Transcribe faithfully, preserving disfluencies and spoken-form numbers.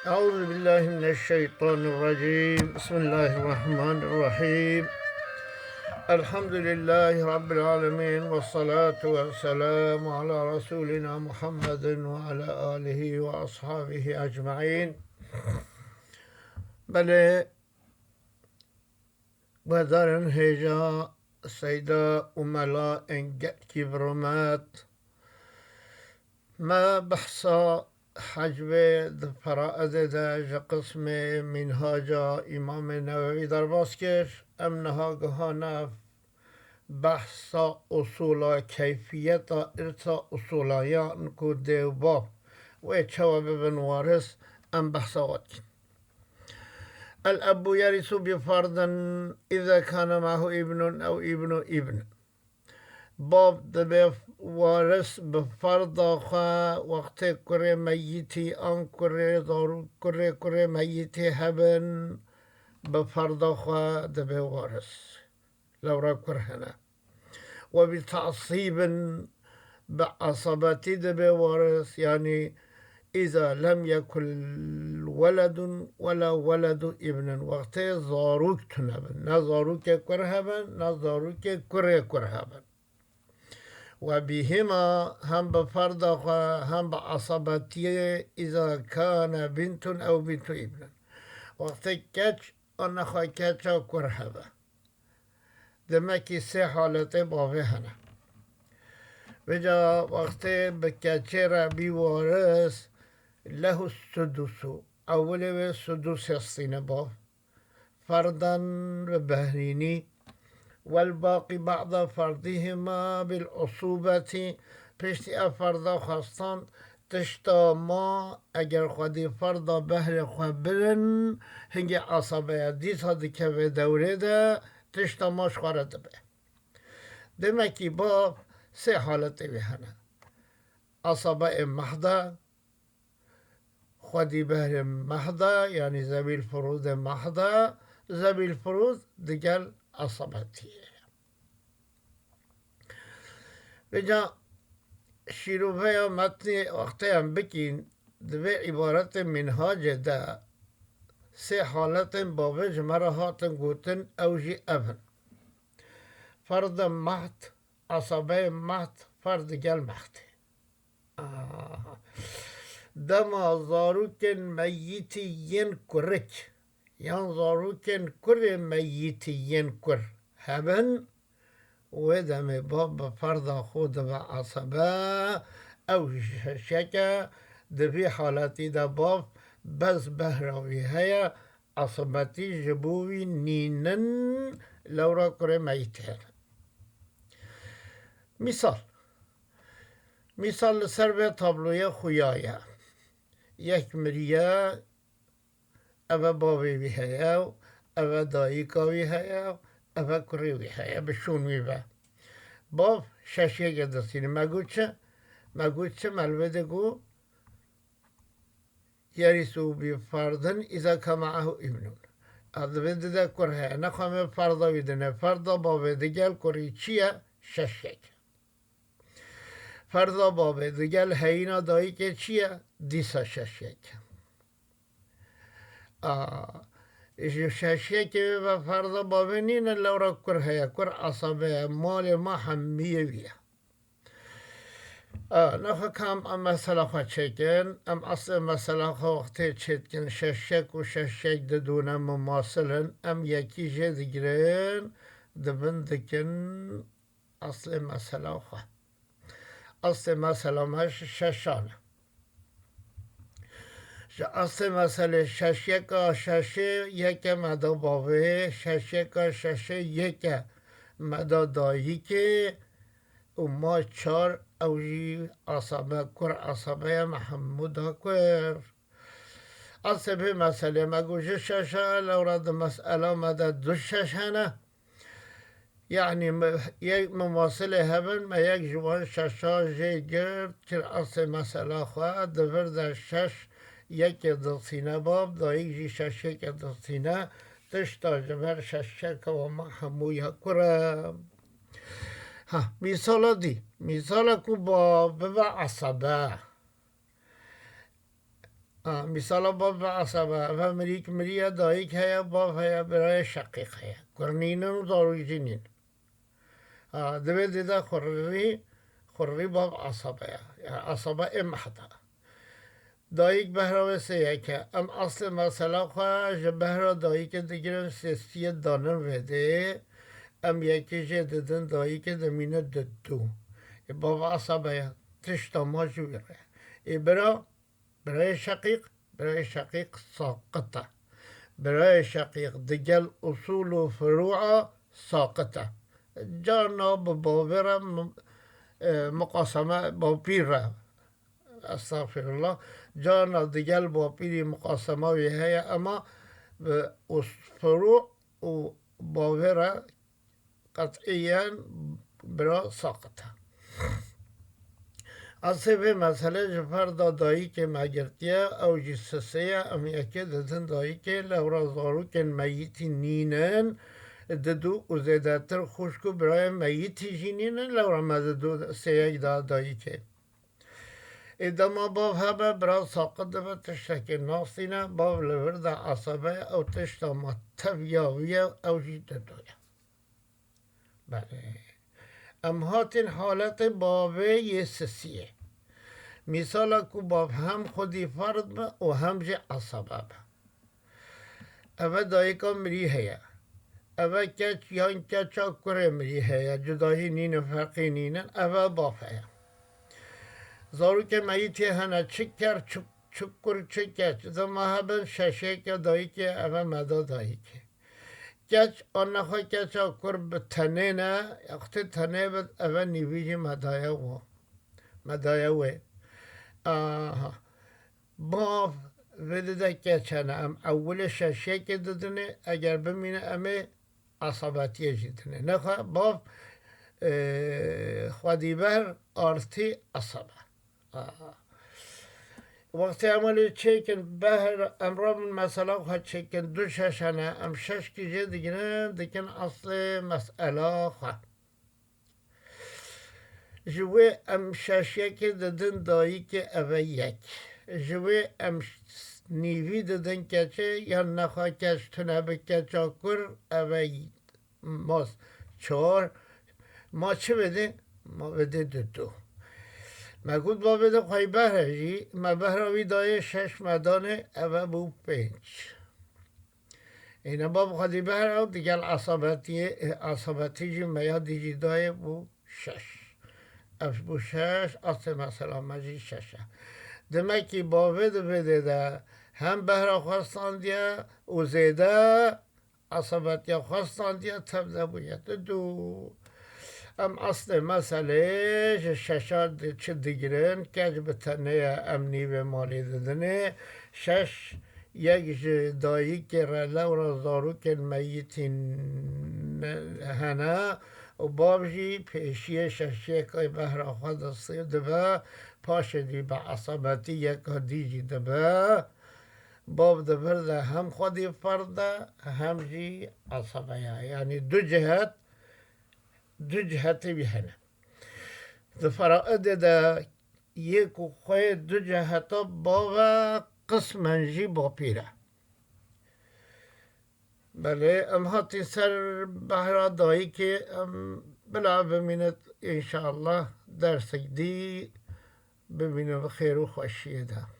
أعوذ بالله من الشيطان الرجيم. بسم الله الرحمن الرحيم. الحمد لله رب العالمين، والصلاة والسلام على رسولنا محمد وعلى آله وأصحابه أجمعين. Belê, guhdarên hêja, seyda û mela ên gelkî bi rûmet. Me behsa hecbê di feraidê de ji qismê Mînhaca Îmamê Newewî derbas kir. Em niha gihane behsa usûla, keyfiyeta, irsa usûla, yan ku dê û bav wê çawa bibin waris, em behsa wan dikin. الأب يرث بفرض إذا كان معه ابن أو ابن ابن. Bav dibe waris bi ferda xwe wextê kurê meyitî an kurê zarok, kurê kurê meyitî hebin, bi ferda xwe dibe waris. Lewra kur hene. Ve bi ta'sîbin, bi esabetî dibe waris, yanî îza lem yekul weledun wela weledu îbnin, wextê zarok tune bin, ne zarokê kur hebin, ne zarokê kurê kur hebin. Ve bihima, hem bi ferda xwe hem bi esabetiyê, îza kane bintun ew bintu îbnin, wextê keç an nexwe keça kur hebe. Demekî sê haletê bavê hene. Vêca wextê bi keçê re bî waris, lehu sudusu. Ewilê wê sudusê stîne bav. Ferdan bi behrînî. Wel baqî ba'da ferdihima bil usûbetî. Piştî ev ferda xwestan, tişta ma, eger xwedî ferda behrê xwe birin, hingê asabeya dîsa dikeve dewrê de, tişta ma ji xwe re dibe. Demekî bav sê haletê wê hene. Asabeê mehda, xwedî behrê mehda, yanî zewîl furûdê mehda, zewîl furûd digel asabetiyê. Vêca şîroveya metnê wextê em bikîn, di vê îbaretê Mînhacê de sê haletên bavê ji me re hatin gotin, ew jî ev in. Ferdê mehd, esabeyê mehd, ferd digel mehdê. Aha. Dema zarokên meyitî yên kurik yan zarokên kurê meyitî yên kur hebin, wê demê bav bi ferda xwe dibe esebe, ew jî şeşek e, di vî haletî de bav bes behra wî heye, esebetî ji bo wî nînin, lewra kurê meyitê hene. Mîsal. Mîsal li ser vê tabloyê xuya ye. Yek miriye, eve bavê wî heye, eve dayika wî heye, eve kurê wî heye, bi şûn wî ve. Bav şeşiyeke distîne. Me got çi? Me got çi? Me li vê de got, yerisu bi ferdin îza ka me'ehu îbnun. A di vê de kur heye. Nexwe me ferda wî dine. Ferda bavê digel kurî çi ye? Şeşiyek. Ferda bavê digel heyîna dayikê çi ye? Dîsa şeşiyek. A, ji şeşiyekê ve ferda bavê nîne, lewra kur heye. Kur asabe ye. Malê ma hemiyê wî ye. A, nexwe ka em, em mesela xwe çêkin, em eslê mesela xwe wextê çêdikin, şeşek û şeşek di dû ne mumasil in, em yekî jê digirin, di bin dikin eslê mesela xwe. Eslê mesela me şeşan e. Ji eslê meselê şeşyeka şeşê yeke me da bavê, şeşyeka şeşê yeke me da dayikê û ma çar ew jî asabe kur, asabe ye me hemû da kur. Eslê vê meselê me got ji şeş e, lewra di mesela me de du şeş hene. Yanî me, yek mumasilê hebin, me yek ji wan şeşa jê girt, kir eslê mesela xwe, di vir de şeş yekê dixîne bav, dayik jî şeş yekê dixîne, tişta ji ber şeşeka we me hemû ya kur e. Ha, mîsala dî. Mîsala ku bav bibe esabe. Ha, mîsala bav bi esaba, ev mirîk miriye, dayik heye, bav heye, birayê şeqîq heye. Kur nînin û zarok jî nîn. Ha, divê dide xurrî, xurrî bav esaba ye. Yani esaba ê mehda. Dayik behra wê sêyek e. Em eslê mesela xwe ji behra dayikê digirin sêstiyê danin vê dê. Em yekê jê didin dayikê dimîne du du. Ê bav esaba ye. Tişta ma ji wî re. Ê bira, birayê şeqîq, birayê şeqîq saqit e. Birayê şeqîq digel usûl û firûa saqit e. Carna bi bavê re mi-, e, miqaseme bapîr re. Estexfirullah. Carna digel bapîrî miqasema wî heye, ema bi us-, firû û bavê re qet'iyen bira saqit e. Eslê vê meselê ji ferda dayikê me girtiye, ew jî sisê ye, em yekê didin dayikê, lewra zarokên meyitî nînin, didu û zêdetir xwişk û birayên meyitî jî nînin, lewra me didu sêyek da dayikê. Ê dema bav hebe, bira saqit dibe, tiştekê nasîne, bav li vir de esebe ye, ew tişta me tev ya wî ye, ew jî didu ye. Belê. Em hatin haletê bavê yê sisiyê. Mîsala ku bav hem xwedî ferd be û hem jî esebe be. Eve dayika mirî heye. Eve keç yan keça kurê mirî heye. Cudahî nînin, ferqî nînin. Eve bav heye. Zarokê meyitê hene, çi ker, çi, çi kur, çi keç. Dema hebin şeşêke dayikê, eve meda dayikê. Keç, anne xwe keça kur bi tenê ne, ya xwe tenê bi, eve nîvî jî medaye wo. Medaye wê. Aha. Bav vê dide keç hene. Em ewilê şeşekê didinê, eger bimîne em ê esabetiyê jî dinê. Nexwe bav, e, xwedî behr artî esaba. Aha. Wextê em welê çêkin behr, em rabin mesela xwe çêkin du şeş hene, em şeşkî jê digrin, dikin eslê mesela xwe. Ji wê em şeş yekê didin dayikê eve yek. Ji wê em ş-, nîvî didin keçê, yan nexwe keç tune bi keça kur eve y-, mas çar. Ma çi vedê? Ma vedê du du. Me got bavê de xwey behre jî, me behra wî dayê şeş me danê, eve bû pênc. Îne bav xwedî behra û digel esabetiyê, esabetî jî me ya dî jî dayê bû şeş. Ev bû şeş, asê mesela me jî şeş e. Demek ki bavê di vê dê de hem behra xwe standiye û zêde esabetiya xwe standiye, tev de bûye du du. Em eslê meselê ji şeşa di-, çi digirin, keç bi tenê ye, em nîvê malê didinê. Şeş, yek ji dayikê re lewra zarokên meyitî ne-, hene û bav jî pêşiyê şeşiyê kay behra xwe destê dibe, paşê dî bi esabetî yeka dî jî dibe. Bav di vir de hem xwedî ferd e, hem jî esebe ye. Yanî du cihet, du cihetê wî hene. Di feraidê de yê ku xweyê du ciheta bav e, qismen jî bapîr e. Belê, em hatin ser behra dayikê, em bila bimîne înşallah dersek dî bimîne bi xêr û xweşiyê de.